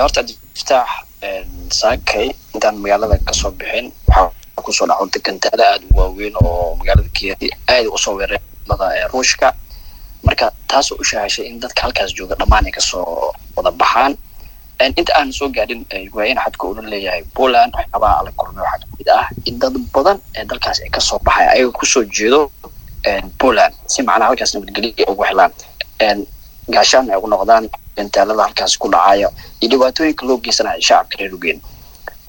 Horta Cabdifataax, saakay intaan magaalada kasoo bixin waxaa kusoo dhaca gantaalo aada u waaweyn oo magaalada Kiev aada usoo weerarada Ruushka. Marka taasoo u shahashay in dadka halkaas jooga dhammaan ay kasoo wada baxaan. Inta aan soo gaadhin Ukraine xadka ula leeyahay Poland, waxyaabaha ala kulmay waxaa kamid ah in dad badan ee dalkaas ay kasoo baxay ayaga kusoo jeedo Poland, si macnaha halkaas nabadgelyo ugu helaan, gaashaan ay ugu noqdaan gantaalada halkaas ku dhacaya iyo dhibaatooyinka loo geysanaya shacabka reer Ukraine.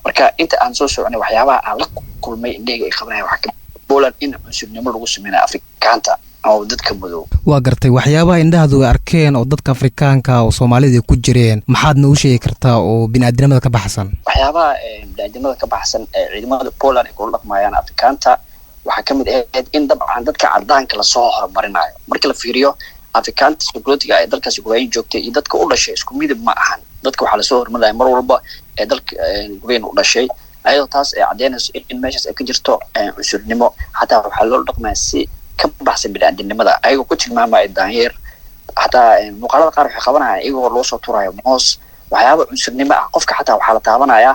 Marka inta aan soo soconay, waxyaabaha aan la kulmay, indheyga ay qabanaya, waxaa kamid Poland in cunsurnimo lagu sameynayo Afrikaanta ama dadka madow. Waa gartay. Waxyaabaha indhahadu ay arkeen oo dadka Afrikaanka oo Soomaalida ku jireen, maxaad noogu sheegi kartaa oo biniaadinimada ka baxsan? Waxyaabaha biniaadinimada ka baxsan ee ciidamada Poland ay kula dhaqmayaan Afrikaanta waxaa kamid ahayd in dabcan dadka cadaanka lasoo horumarinayo. Marka la fiiriyo Afrikaanta sogolootiga ee dalkaas Ukraine joogtay iyo dadka u dhashay isku midib ma ahan. Dadka waxaa lasoo horumarinaya mar walba ee dalka Ukraine u dhashay, ayadoo taas ay caddeynayso in meeshaas ay ka jirto cunsurnimo. Xataa waxaa loo dhaqmaya si ka baxsan biniaadinimada, ayagoo ku tilmaamaya daanyeer. Xataa muuqaalada qaar waxay qabanayaan iyagoo loo soo turayo moos, waxyaaba cunsurnimo ah. Qofka xataa waxaa la taabanayaa,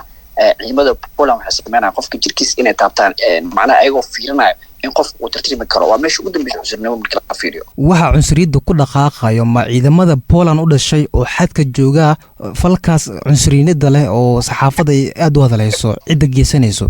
ciidamada Poland waxay sameynaya qofka jirkiis inay taabtaan, macnaha ayagoo fiirinayo in qof uu tartiimi karo. Waa meesha ugu dambeysa cunsurnimo marka la fiiriyo. Waxa cunsuriyadda ku dhaqaaqayo ma ciidamada Poland u dhashay oo xadka joogaa? Falkaas cunsuriyada leh oo saxaafadda ay aada u hadaleyso, cidda geysanayso?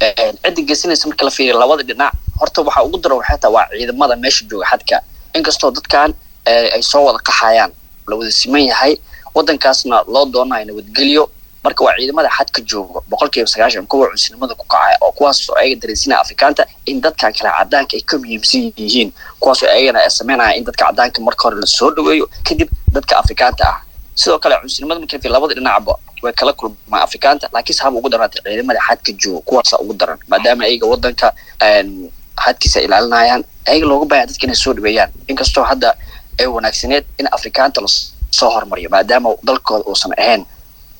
Cidda geysanaysa marka la fiiriyo labada dhinac, horta waxaa ugu daran waxay tahay waa ciidamada meesha jooga xadka. Inkastoo dadkan ay soo wada qaxayaan, la wada siman yahay, waddankaasna loo doonayo nabadgelyo, marka waa ciidamada xadka jooga 90% kuwa cunsurnimada ku kacaya, oo kuwaas oo ayaga dareensinaya Afrikaanta in dadkan kale cadaanka ay ka muhiimsan yihiin, kuwaasoo ayagana ay sameynaya in dadka cadaanka marka hore lasoo dhaweeyo, kadib dadka Afrikaanta ah. Sidoo kale cunsurnimada marka labada dhinacba way kala kulmaan Afrikaanta, laakiinse haba ugu darnaatay ciidamada xadka jooga, kuwaasa ugu daran, maadaama ayaga wadanka xadkiisa ilaalinayaan, ayaga looga baahaya dadka inay soo dhaweeyaan. Inkastoo hadda ay wanaagsaneed in Afrikaanta lasoo hormariyo maadaama dalkooda uusan ahayn,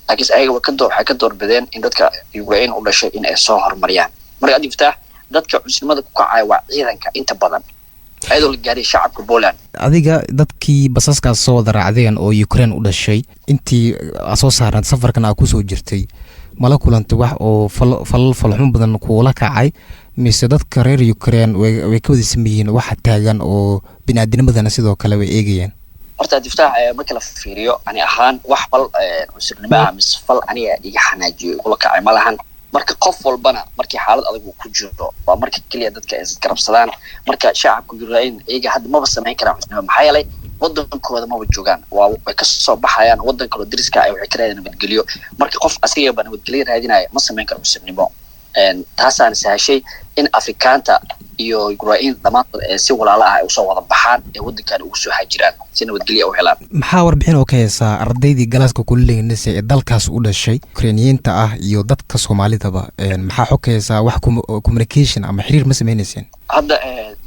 laakiinse ayaga waxay ka doorbideen in dadka Ukraine u dhashay in ay soo horumariyaan. Marka Cabdifataax, dadka cunsurnimada ku kacaya waa ciidanka inta badan, ayadoo la gaaray shacabka Poland. Adiga dadkii basaskaas soo wada raacdeen oo Ukraine u dhashay, intii aa soo saarnayd safarkan aa kusoo jirtay, mala kulantay wax oo falal falxumo badan kuula kacay, mise dadka reer Ukraine way ka wada sameeyihiin waxa taagan oo biniaadinimadana sidoo kale way eegayaan? Horta Cabdifataax, marka la fiiriyo ani ahaan wax fal cunsurnimo ah mise fal aniga iga xanaajiyo igula kacay ma lahan. Marka qof walbana markii xaalad adag uu ku jiro waa marka keliya dadka ay isgarabsadaan. Marka shacabka Ukraine iyaga hadda maba samayn karaan cunsurnimo, maxaa yeelay wadankooda maba joogaan, waa way kasoo baxayaan wadan kaloo dariska ay waxay ka raadiyaan nabadgelyo. Marka qof asigaba nabadgelyo raadinaya ma samayn karo cunsurnimo. Taasaana sahashay in Afrikaanta iyo Ukraine dhammaantood ee si walaalo ah ay usoo wada baxaan ee wadankan ugu soo hajiraan si nabadgelyo u helaan. Maxaa warbixin oo ka haysaa ardaydii galaaska kulaleynaysa ee dalkaas u dhashay, Ukrainiyiinta ah iyo dadka Soomaalidaba? Maxaa xog ka haysaa? Wax communication ama xiriir ma sameynayseen? Hadda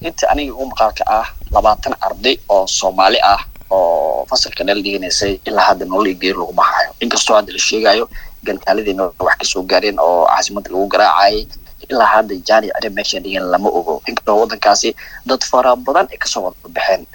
inta aniga ugu maqaalka ah, 20 arday oo Soomaali ah oo fasalka nala dhiganaysay ilaa hadda nolol iyo geeri laguma hayo, inkastoo hadda la sheegayo gantaaladiina wax kasoo gaareen oo caasimadda lagu garaacayay. Ilaa hadda jaani cere meesha dhigan lama ogo, inkastoo waddankaasi dad fara badan ay kasoo wada baxeen.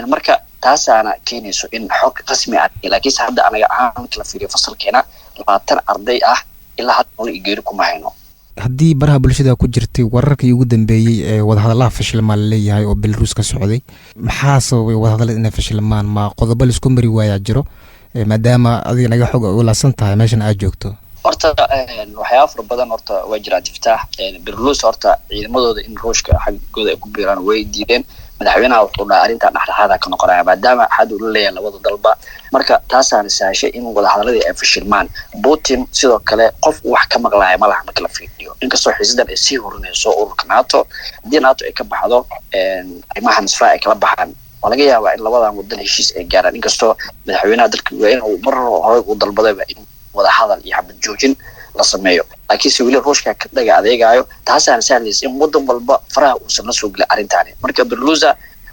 Marka taasaana keenayso in xog rasmi ah, laakiinse hadda anaga ahaan marka la fiiriyo fasalkeena 20 arday ah ilaa hadda nolol iyo geeri kuma hayno. Haddii baraha bulshada ku jirtay wararkii ugu dambeeyey ee wadahadalaha fashilmaa laleeyahay oo Belarus ka socday, maxaa sababay wadahadalada inay fashilmaan? Ma qodobo laisku mari waayaa jiro, maadaama adiga naga xog ulaasan tahay meeshan aad joogto? Horta waxyaaba fara badan horta waa jiraa, Tiftaax. Belarus horta ciidamadooda in Ruushka xaggooda ay ku biiraan way diideen. Madaxweynaha wuxuu dhaha arrintan dhexdhexaada ka noqonaya, maadaama xad uu la leeyahay labada dalba. Marka taasaana sahashay in wadahadaladii ay fashilmaan. Putin sidoo kale qof wax ka maqlaya ma laha marka la fiiriyo, inkastoo xiisadan ay sii hurinayso ururka NATO. Haddii NATO ay ka baxdo, arrimaha nisfaa ay kala baxaan, waa laga yaabaa in labadan wadan heshiis ay gaaraan, inkastoo madaxweynaha dalka inuu mar hore uu dalbadayba in wadahadal iyo xabad joojin la sameeyo, laakiinse weli Ruushka ka dhaga adeegayo. Taasaana sahlaysa in wadan walba faraha uusan la soo gelin arrintaani. Marka Berluza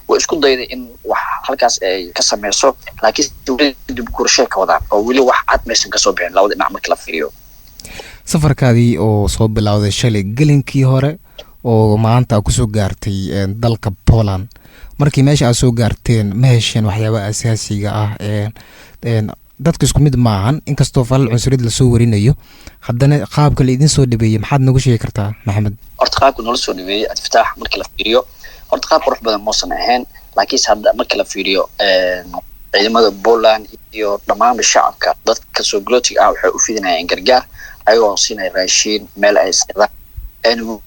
way isku dayday in wax halkaas ay ka sameyso, laakiinse weli dib gurashay ka wadaan oo weli wax cad maysan kasoo bixin labada dhinac marka la fiiriyo. Safarkaadii oo soo bilowday shalay gelinkii hore oo maanta aad kusoo gaartay dalka Poland, markii meesha aad soo gaarteen ma hesheen waxyaabaha asaasiga ah? Dadka isku mid maahan, inkastoo falal cunsuriyad lasoo warinayo, haddana qaabka la idin soo dhaweeyey maxaad noogu sheegi kartaa, Maxamed? Horta qaabka noola soo dhaweeyey, Cabdifataax, marka la fiiriyo, horta qaab qurux badan muusan ahayn. Laakiinse hadda marka la fiiriyo ciidamada Poland iyo dhammaanba shacabka, dadka soo galootiga ah waxay u fidinayaan gargaar, ayagoo siinaya raashiin, meel ay seexdaan.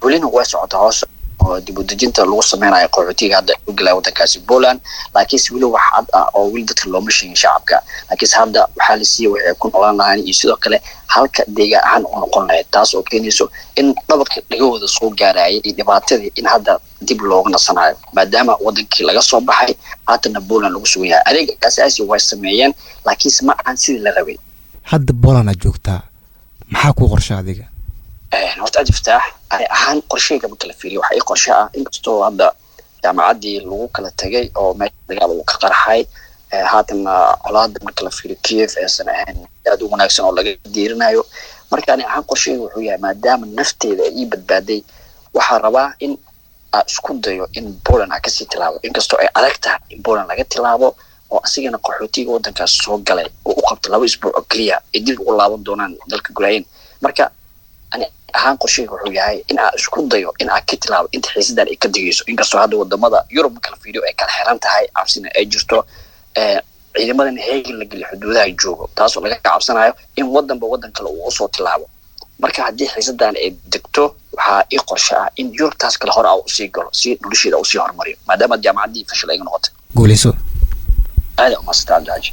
Welina way socota hoos oo dib u dejinta lagu sameynayo qaxootiga hadda u galaya wadankaasi Poland. Laakiinse weli wax cad ah oo weli dadka looma sheegin shacabka. Laakiinse hadda waxaa la siiyey waxay ku noolaan lahayn iyo sidoo kale halka deegaan ahaan u noqon lahayd, taas oo keenayso in dhabaqii dhagahooda soo gaarayay iyo dhibaatadii in hadda dib looga nasanayo, maadaama wadankii laga soo baxay, haatana Poland lagu sugan yahay. Adeega asaasi way sameeyeen, laakiinse ma ahan sidii la rabay. Hadda Poland aad joogtaa, maxaa kuu qorsha adiga? Horta Cabdifataax, ani ahaan qorsheyga marka la fiiriyo, waxaa ii qorshe ah, inkastoo hadda jaamacaddii lagu kala tegay oo meesha dagaal uu ka qarxay, haatanna colaada marka la fiiriyo Kiev aysan ahayn aad u wanaagsan oo laga diirinayo. Marka ani ahaan qorsheyga wuxuu yahay, maadaama nafteeda ay ii badbaaday, waxaa rabaa in aa isku dayo in Poland aa kasii tilaabo, inkastoo ay adag tahay in Poland laga tilaabo oo asigana qaxootiga wadankaas soo galay oo u qabta 2 isbuuc oo keliya ay dib ugu laaban doonaan dalka Ukraine. Marka ani ahaan qorsheyga wuxuu yahay in aa isku dayo in aa ka tilaabo inta xiisadan ay ka digayso, inkastoo hadda wadamada Yurub marka la fiiriyo ay kala xiran tahay, cabsina ay jirto, ciidamadana heegin la geliyo xuduudaha joogo, taasoo laga cabsanayo in wadanba wadan kale uu usoo tilaabo. Marka haddii xiisadan ay degto, waxaa ii qorshe ah in Yurubtaas kale hore a usii galo si nolosheeda usii horumariyo, maadaama jaamacaddii fashil ay noqotay. Guuleyso. Aada umaasanta, Cabdixaaji.